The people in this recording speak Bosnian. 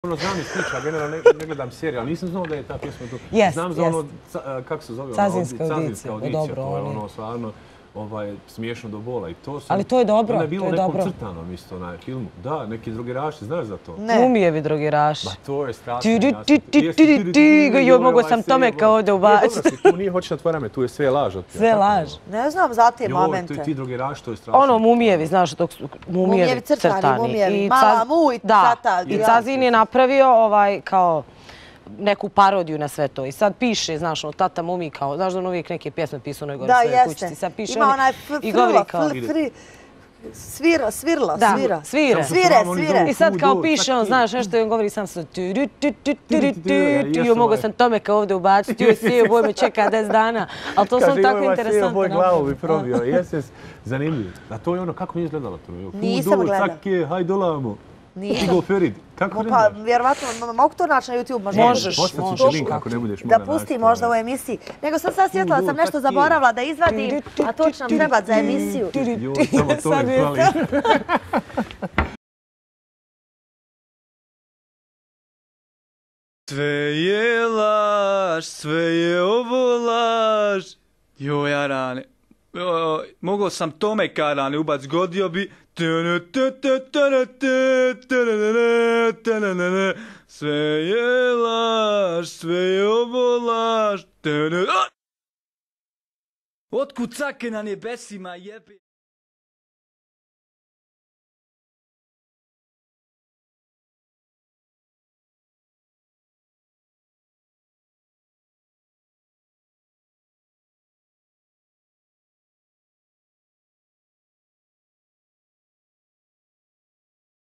Znam iz priča, generalno ne gledam serije, ali nisam znao da je ta pjesma tu. Znam za ono, kako se zove? Cazinska audicija. To je ono stvarno smiješno do bola. Ali to je dobro, to je bilo u nekom crtanom isto na filmu. Da, neki drogeraši, znaš za to? Mumijevi drogeraši. Ba to je strašno. Joj, mogo sam Tomeka ovdje ubaciti. Tu nije hoće na tvoje rame, tu je sve laž. Sve laž. Ne znam za te momente. Joj, ti drogeraši, to je strašno. Ono, mumijevi, znaš, mumijevi crtani. Mumijevi, mala muj, crta. I Cazin je napravio kao neku parodiju na sve to. I sad piše, znaš, ono, tata mumi kao, znaš da on uvijek neke pjesme pisao u onoj gore svoje kućici. Sad piše ima onaj svire. I sad kao piše on, znaš, nešto i on govori sam sa joj, mogo sam Tomeka ovdje ubaciti, joj, sije boj me čeka 10 dana. Ali to sam tako interesantno. Boj glavu bi probio, jes, zanimljivo. A to je ono, kako mi je izgledalo to? Nisam gledala. Cake, hajdolamo. Nisam. Ferid, kako ne Pa, vjerovatno, mogu to naći na YouTube možda? Možeš. Postavit ću link ako ne budeš da pusti možda u emisiji. Nego sam sad sjetila, sam nešto zaboravila da izvadim, a to će nam trebati za emisiju. Joj, samo to ne hvali. Sve je laž, sve je ovo laž. Joj, Arane. Mogao sam Tomeka, Arane, ubac, godio bi. Sve je laž, sve je ovo laž. Otkud cake na nebesima jebe?